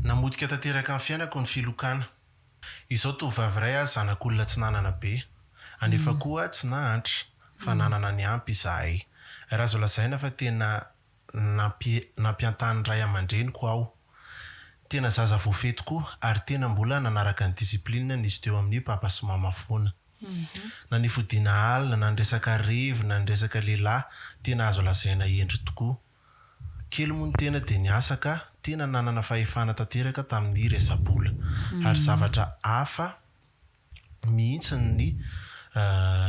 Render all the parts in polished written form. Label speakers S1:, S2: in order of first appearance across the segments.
S1: Namotika tanteraka ny fiainako ny filokana. Izao tovovavy iray aho zanak'olona tsy nanana be, anefa koa tsy nahantra, fa nanana ny ampy izahay. Raha azo lazaina fa tena nampiantany ray aman-dreniko aho. Tena zaza voafehy tokoa ary tena mbola nanaraka ny discipline nisy teo amin'ny papa sy mama foana. Na ny fodiana alina, na ny resaka revy, na ny resaka lehilahy, tena azo lazaina hendry tokoa. Kely moa ny tena dia niasa ka tena nanana fahefana tanteraka tamin'ny resa-bola. Ary zavatra hafa mihitsy ny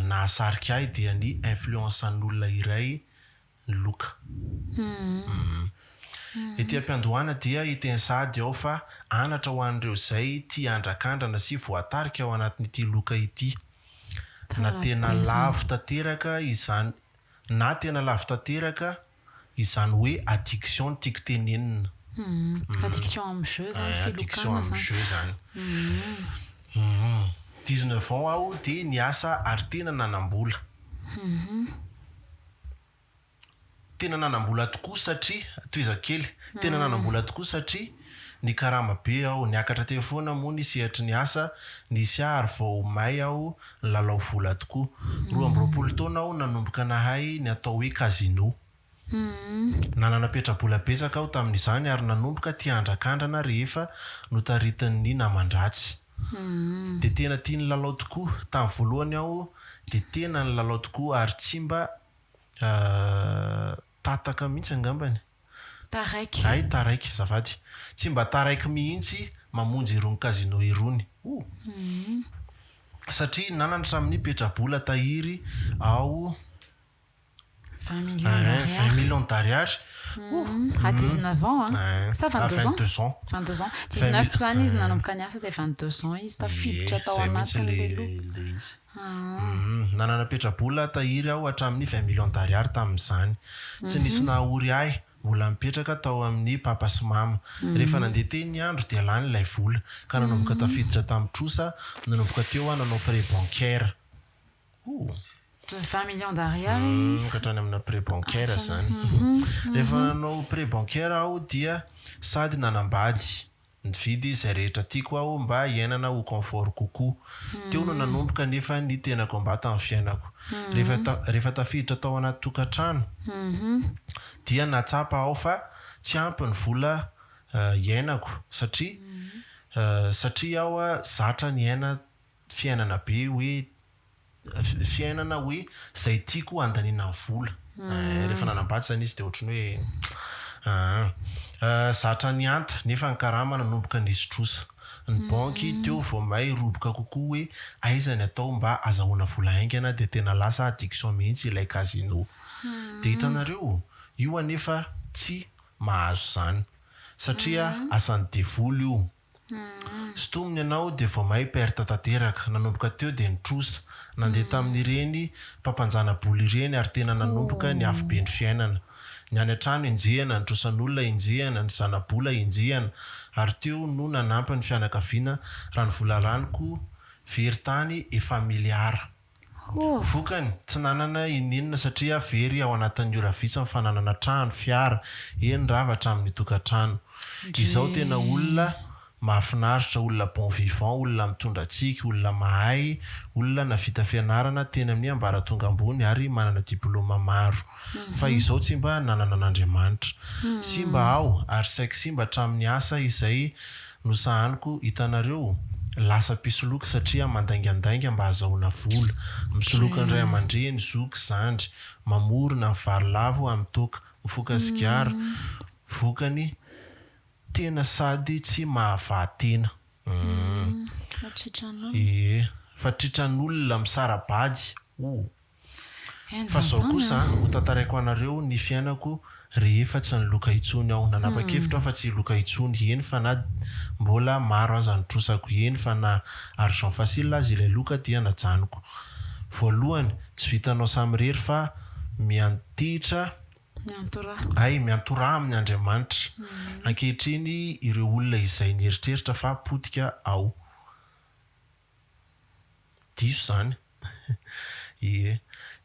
S1: nahasarika ahy dia ny influence an'olona iray ny loka. Ety am-piandohana dia hiteny sahady aho fa anatra ho an'ireo izay tia handrakandrana sy voatarika ao anatin'ity loka ity. Na tena lavo tanteraka izany na tena lavo tanteraka izany hoe addiction no tiako tenenina.
S2: Addiction amin'ny jeu zany,
S1: filokana Addiction amin'ny jeu zany. 19 ans aho dia niasa ary tena nanam-bola. Tena nanam-bola tokoa satria, tohizako kely, tena nanam-bola tokoa satria nikarama be aho, niakatra teny foana moa ny sehatry ny asa nisy ahy ary vao may aho nilalao vola tokoa. 22 taona aho nanomboka nahay ny atao hoe casino. Nanana petra-bola betsaka aho tamin'izany ary nanomboka tia handrakandrana rehefa notaritin'ny naman-dratsy. Dia tena tia nilalao tokoa. Tamin'ny voalohany aho dia tena nilalao tokoa ary tsy mba tataka mihitsy angambany.
S2: Taraiky.
S1: Hay taraiky, azafady. Tsy mba taraiky mihitsy mamonjy irony casino irony. Oh! Satria nanana hatramin'ny petra-bola tahiry aho.
S2: 20 millions d'ariary.
S1: 20 millions d'ariary.
S2: Ouh. À 19 ans an? Sa 22 ans?
S1: 22 ans.
S2: 22 ans. 19 izany izy nanomboka niasa dia 22 ans izy tafiditra tao anatin'ilay loka.
S1: Izay mihitsy ilay izy. Nanana petra-bola tahiry aho hatramin'ny 20 millions d'ariary tamin'izany. Tsy nisy nahaory ahy, mbola nipetraka tao amin'ny papa sy mama. Rehefa nandeha teny ny andro dia lany ilay vola, ka nanomboka tafiditra tamin'ny trosa, nanomboka teo aho nanao prêt bancaire. Ooh.
S2: 20 millions d'ariary.
S1: Ka hatrany amina prêt bancaire izany. Rehefa nanao prêt bancaire aho dia sady nanambady, nividy izay rehetra tiako aho mba hiainana ho confort kokoa. Teo no nanomboka anefa ny tena combat tamin'ny fiainako. Rehefa rehefa tafiditra tao anaty tokantrano dia nahatsapa aho fa tsy ampy ny vola iainako satria satria aho zatra niaina fiainana be hoe fiainana hoe zay tiako handaniana vola eh, rehefa nanambady zany izy de ohatran'ny hoe aa zatra nihanta nefa ny karama nanomboka nisy trosa, ny banky teo vao may roboka kokoa hoe aiza ny atao mba azahoana vola haingana de tena lasa addiction mihitsy ilay casino de hitanareo io anefa tsy mahazo zany satria asan'ny devoly io. Sintominy ianao dia vao may perte tanteraka. Nanomboka teo dia nitrosa. Nandeha tamin'ireny mpampanjana-bola ireny ary tena nanomboka ny afobe ny fiainana. Ny any an-trano enjehina, ny trosan'olona enjehina, ny zana-bola enjehina ary teo no nanampy ny fianakaviana raha ny vola laniko very tany efa miliara. Vokany, tsy nanana ininona satria very ao anatin'ny ora vitsy ny fananana trano, fiara, eny rava hatramin'ny tokantrano. Izao tena olona mahafinaritra, olona bon vivant, olona mitondra tsiky, olona mahay, olona navita fianarana teny amin'ny ambaratonga ambony ary manana diploma maro. Fa izao tsy mba nanana an'Andriamanitra. Simba aho ary saiky simba hatramin'ny asa izay Nosahaniko, hitanareo, lasa mpisoloky satria mandaingandainga mba hazahoana vola, misoloky ny ray aman-dreny, zoky, zandry, mamorona, mivary lavo amin'ny toaka, mifoka sigara, vokany, tena sady tsy mahavaha tena. Humm. Ie. Fa tritran'olona misara-bady, oh. Fa zao kosa an, ho tantaraiko anareo ny fiainako rehefa tsy niloka intsony aho. Nanapa-kevitra aho fa tsy hiloka intsony, eny fa na mbola maro aza ny trosako, eny fa na argent facile aza ilay loka dia najanoko. Voalohany, tsy vitanao samirery fa miantehitra, hay, miantoraha amin' Andriamanitra. Ankehitriny ireo olona izay nieritreritra fa potika aho. Diso izany. Ie.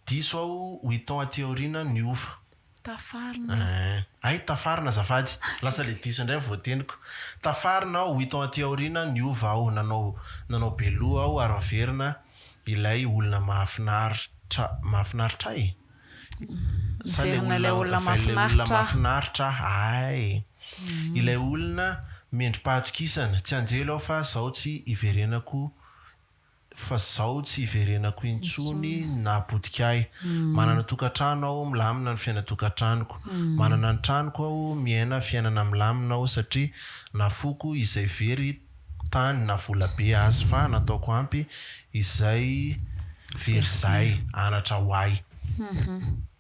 S1: Diso aho huit ans aty aoriana niova.
S2: Tafarina.
S1: Eh. Hay tafarina azafady. Lasa le diso indray ny voateniko. Tafarina aho, huit ans aty aoriana niova aho, nanao nanao be loha aho ary niverina ilay olona mahafinaritra mahafinaritra ahy? Sa ilay
S2: Niverina ilay
S1: olona
S2: olona
S1: ilay olona
S2: mahafinaritra aho.
S1: mahafinaritra ahy. Hay. Ilay olona mendri-pahatokisana. Tsy anjely aho fa zao tsy hiverenako fa zao tsy hiverenako intsony ny nahapotika ahy. Manana tokantrano aho, milamina ny fiainan-tokantranoko. Manana ny tranoko aho, miaina fiainana milamina aho satria nafoko izay very tany na vola be aza fa nataoko ampy izay very zay, anatra ho ahy.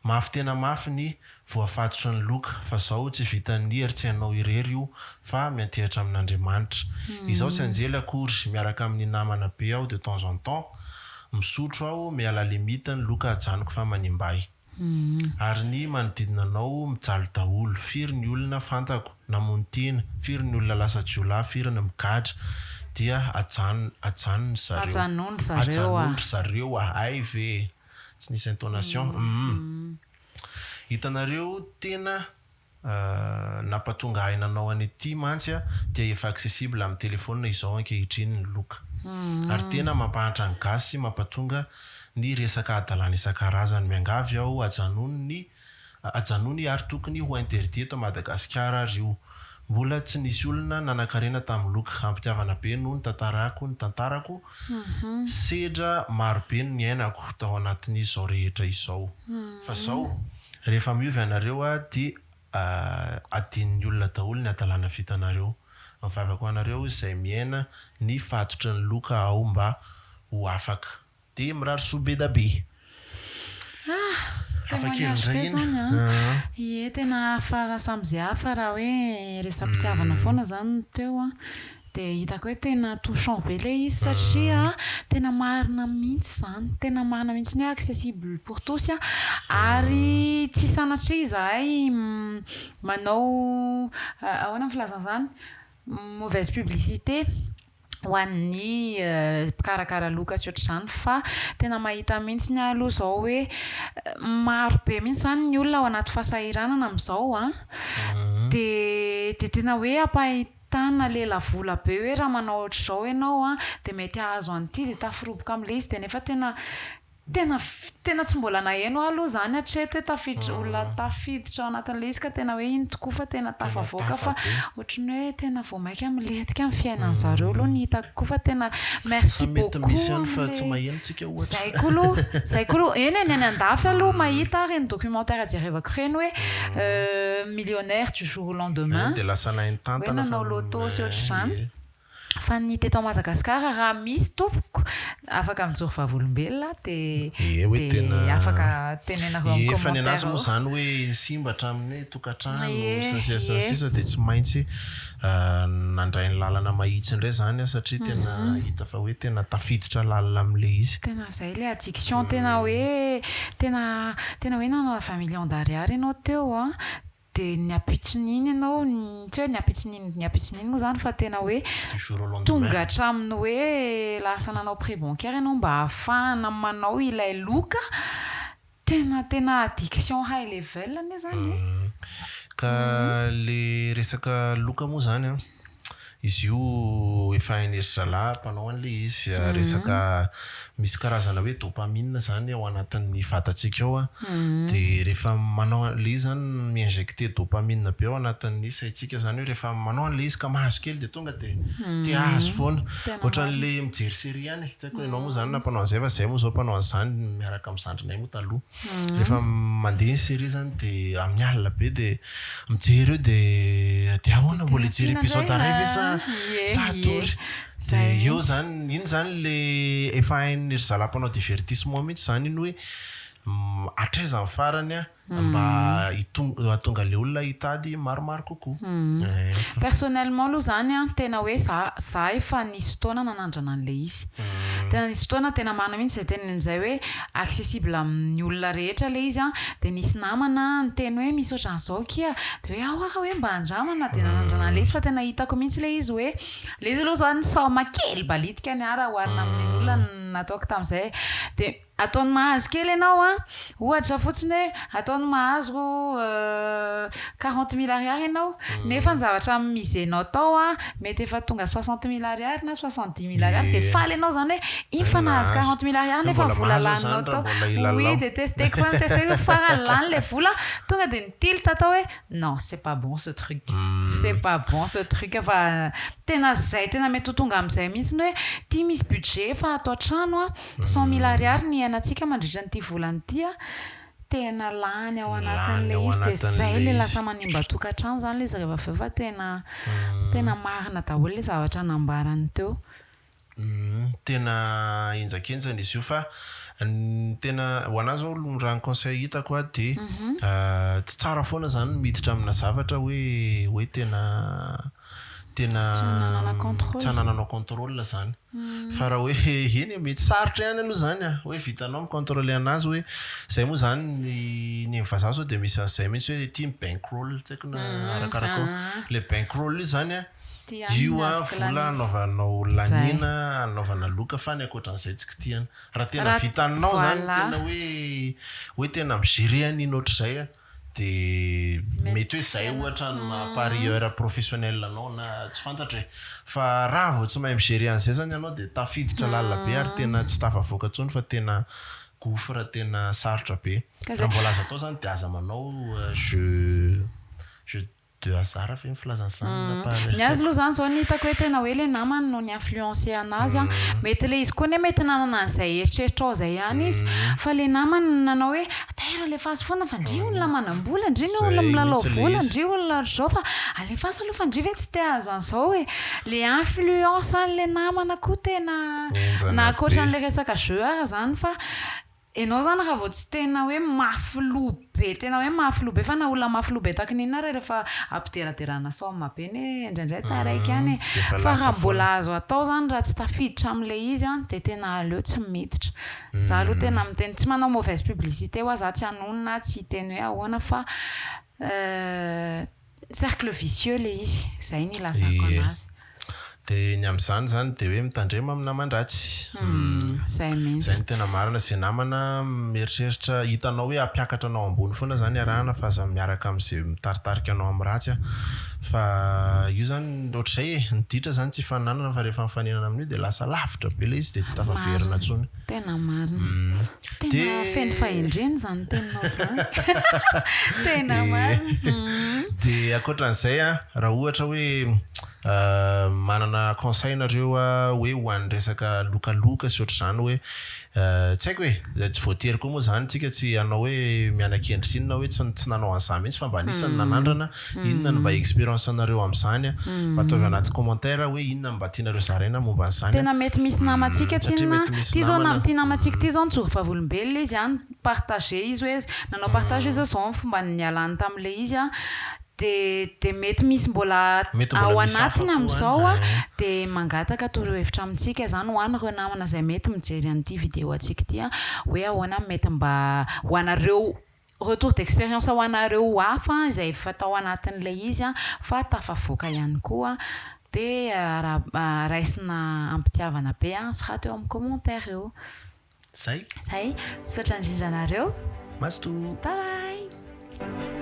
S1: Mafy tena mafy ny Voafatotry ny loka, fa zao tsy vitan'ny hery tsy anao irery io fa miantehatra amin'Andriamanitra. Izaho tsy anjely akory, miaraka amin'ny namana be aho de temps en temps, misotro aho, miala limite ny loka ajanoko fa manimba ahy. Ary ny manodidina anao mijaly daholo, firy ny olona fantako namono tena, firy ny olona lasa jiolahy, firy ny migadra, dia ajan ajanony zareo.
S2: Ajanony zareo
S1: ah. Ajanony ry zareo ah, hay ve e! Tsy nisy intonation, humm. Hitanareo tena nampatonga ahy nanao an'ity mantsy dia efa accessible amin'ny telephone izao ankehitriny ny loka. Ary tena mampahantra ny gasy sy mampatonga ny resaka hadalana isan-karazany. Miangavy aho ajanony ny ajanony ary tokony ho interdit eto Madagasikara ary io. Mbola tsy nisy olona nanankarena tamin'ny loka. Ampitiavana be no nitantarako ny tantarako Sedra maro be no niainako tao anatin'izao rehetra izao. Fa zao, rehefa miova ianareo dia adinon'ny olona daholo ny hadalana vitanareo. Mivavaka ho anareo izay miaina ny fatotry ny loka aho mba ho afaka. Dia mirary soa be da be.
S2: Ah!
S1: Hafa kely
S2: Témoignage
S1: indray
S2: be
S1: iny
S2: zany an!
S1: an!
S2: Ie, tena hafa raha samy izay hafa raha hoe resa-pitiavana foana zany no teo an! Dia hitako hoe tena touchant be ilay izy satria tena marina mihitsy izany, tena marina mihitsy ny hoe accessible pour tous an! Ary tsy sanatria izahay manao ahoana ny filazana izany? Mauvaise publicité. ho an'ny mpikarakara loka sy ohatr'izany fa tena mahita mihitsy aho aloha izao hoe maro be mihitsy izany ny olona ao anaty fahasahiranana amin'izao an, dia dia tena hoe ampahitana lelavola be hoe raha manao ohatr'izao ianao an dia mety hahazo an'ity dia tafiroboka amin'ilay izy dia nefa tena Tena tena tsy mbola naheno aho aloha izany hatreto hoe tafiditra olona tafiditra ao anatin'ilay izy ka tena hoe iny tokoa fa tena tafavoaka fa ohatran'ny hoe tena vao mainka milentika ny fiainan'ny zareo aloha ny hitako koa fa tena merci
S1: Fa mety
S2: beaucoup
S1: misy ihany fa tsy
S2: amin'ilay
S1: maheno tsika ohatra.
S2: Zay koa aloha zay koa aloha eny e ny any andafy aloha mahita aho ireny documentaire jerevako ireny hoe millionnaire du jour au lendemain
S1: Dia lasa nahay
S2: hoe
S1: nitantana fa
S2: nanao loto sy ohatr'izany.
S1: Ie.
S2: Fa ny teto Madagasikara raha misy tompoko afaka mijoro vavolombelona dia
S1: Ie hoe
S2: dia
S1: tena
S2: afaka tenenareo amin'ny
S1: Ie fa ny anazy
S2: commentaire
S1: moa
S2: ao.
S1: izany hoe simba hatramin'ny hoe tokantrano
S2: Ie
S1: sy ny sisa sy ny
S2: ie.
S1: sisa dia tsy maintsy nandray ny lalana mahitsy indray izany aho satria tena hita fa hoe tena tafiditra lalina amin'ilay izy.
S2: Tena izay ilay addiction tena hoe tena tena hoe nanana vingt millions d'ariary ianao teo an, Dia ny ampitson'iny ianao, tsy hoe ny ampitson'iny, ny ampitson'iny moa izany fa tena hoe
S1: Du jour au lendemain.
S2: tonga hatramin'ny hoe lasa nanao prêt bancaire ianao mba hahafahana manao ilay loka, tena tena addiction high level anie izany e.
S1: Ka le resaka loka moa izany an, Izy io efa hain'iry zalahy mpanao an'ilay izy, resaka misy karazana hoe dopamine zany ao anatin'ny vatantsika ao an, dia rehefa manao an'ilay izy zany mi-injecter dopamine be ao anatin'ny saintsika zany hoe rehefa manao an'ilay izy ka mahazo kely dia tonga dia te hahazo foana, ohatran'ilay mijery série ihany e, tsy haiko ianao moa zany na mpanao an'izay fa izahay moa izao mpanao an'izany miaraka amin'ny zandrinay moa taloha. Rehefa mandeha ny série zany de amin'ny alina be de mijery eo de de ahoana mbola hijery épisode iray ve sa sa hatory? De eo zany iny zany le efa hain'ny ry zalahy mpanao divertissement mihitsy zany iny hoe hatraiza ny farany an mba hitong- hahatonga le olona hitady maromaro kokoa.
S2: Personnellement aloha zany an, tena hoe za za efa nisy fotoana nanandrana an'ilay izy. Tena nisy fotoana tena marina mihitsy izay teniny izay hoe accessible amin'ny olona rehetra ilay izy an, dia nisy namana niteny hoe misy ohatran'izao akia, dia hoe ao ara hoe mba andramana, dia nanandrana an'ilay izy fa tena hitako mihitsy ilay izy hoe, ilay izy aloha izany saoma kely balitika ny ahy raha oharina amin'ny olona nataoko tamin'izay, dia. Ataony mahazo kely ianao an, ohatra fotsiny hoe ataony mahazo 40 mille ariary ianao, nefa ny zavatra miser-nao tao an, mety efa tonga 60 mille ariary na 70 mille ariary, dia faly ianao izany hoe iny fa nahazo 40 mille ariary nefa ny vola laninao tao, oui dia testeko foana, testeko farany lany ilay vola, tonga dia ni-tilt tao hoe non c'est pas bon ce truc, c'est pas bon ce truc fa tena izay tena mety ho tonga amin'izay mihitsy hoe ity misy budget fa ato an-trano an, 100 mille ariary ny iainantsika mandritra an'ity volana ity a, tena lany ao anatin'ilay izy dia izay ilay lasa manimba tokantrano izany ilay izy rehefa avy eo fa tena tena marina daholo ilay zavatra nambarany teo.
S1: Tena henjakenjana izy io fa ny tena ho an'ahy izao raha ny conseil hitako a dia tsy tsara foana izany ny miditra amina zavatra hoe hoe tena tena
S2: Tsy hananana contrôle.
S1: tsy hanananao contrôle izany. Fa raha hoe eny e, mety sarotra ihany aloha izany a, hoe vitanao mi-contrôler anazy hoe izay moa izany ny ny vazaha izao dia misy an'izay mihitsy hoe ity mi-bankroll, tsy haiko na arakaraka ao. Ilay bankroll io izany a, io a vola anaovanao laniana, anaovana loka fa ny ankoatran'izay tsy kitihana. Raha tena vitanao izany tena hoe hoe tena mi-gérer an'iny ohatr'izay a, Dia mety hoe izay ohatra no maha parieur professionnel anao na tsy fantatro e. Fa raha vao tsy mahay mi-gérer an'izay izany ianao dia tafiditra lalina be ary tena tsy tafavoaka intsony fa tena gouffre tena sarotra be. Raha mbola azo atao izany dia aza manao jeu jeu de hasard ve ny filazana izany na parieur
S2: Ny azy aloha izany izao ny hitako hoe tena hoe ilay namany no ni-influencer anazy an. Mety ilay izy koa anie mety nanana an'izay eritreritra ao izay ihany izy fa ilay namany no nanao hoe tairo alefaso foana fa ndry olona manam-bola, ndry ny olona milalao vola, ndry olona ohatr'izao fa alefaso aloha fa ndry ve tsy te hahazo an'izao e. Ilay influence an'ilay namana koa tena na ankoatran'ilay resaka jeu ara izany fa Enao zany raha vao tsy tena hoe mafy loha be tena hoe mafy loha be fa na olona mafy loha be taky ny inona ary rehefa ampideraderana somme be anie indraindray taraiky ihany e fa raha mbola azo atao zany raha tsy tafiditra amin'ilay izy an dia tena aleo tsy miditra za aloha tena miteny tsy manao mauvaise publicité hoa za tsy hanonona tsy hiteny hoe ahoana fa Cercle vicieux le izy, zay ny ilazako
S1: Ie.
S2: anazy.
S1: Dia ny amin'izany izany dia hoe mitandrema amin'ny naman-dratsy.
S2: Zay mihitsy.
S1: Izay no tena marina, izay namana mieritreritra hitanao hoe hampiakatra anao ambony foana izany iarahana fa aza miaraka amin'izay mitaritarika anao amin'ny ratsy an. Fa io izany ohatr'izay e, ny ditra izany tsy ifaninanana fa rehefa mifaninana amin'io dia lasa lavitra be ilay izy dia tsy tafaverina
S2: Marina,
S1: intsony.
S2: tena marina. Tena feno fahendrena izany teninao izany. Tena marina.
S1: Dia ankoatran'izay an, raha ohatra hoe manana conseil nareo hoe ho an'ny resaka lokaloka sy ohatr'izany hoe tsy haiko e, tsy voatery koa moa izany tsika tsy hanao hoe miana-kendry sy inona hoe tsy tsy nanao an'izany mihitsy fa mba anisan'ny nanandrana, inona no mba expérience nareo amin'izany an, mba ataovy anaty commentaire hoe inona no mba tianareo zaraina momba an'izany an.
S2: Tena mety misy namantsika
S1: Satria
S2: tsinona,
S1: mety misy
S2: ity zao
S1: namana.
S2: ity namantsika ity zao nijoro vavolombelona izy an, ni-partager izy hoe nanao partage izy hoe zao ny fomba nialany tamin'ilay izy an, de de mety misy mbola
S1: Mety mbola
S2: ao
S1: misy hafa
S2: anatiny
S1: koa
S2: amin'izao
S1: any.
S2: an, de mangataka torohevitra amintsika zany ho an'ireo namana izay mety mijery an'ity vidéo antsika ity an, hoe ahoana no mety mba ho anareo Retour d'expérience ho anareo hafa izay efa tao anatin'ilay izy fa tafavoaka ihany koa dia raha raisina am-pitiavana be soraty eo amin'ny commentaire eo.
S1: Zay.
S2: Zay. Misaotra indrindra anareo.
S1: Mazotoa.
S2: Bye bye.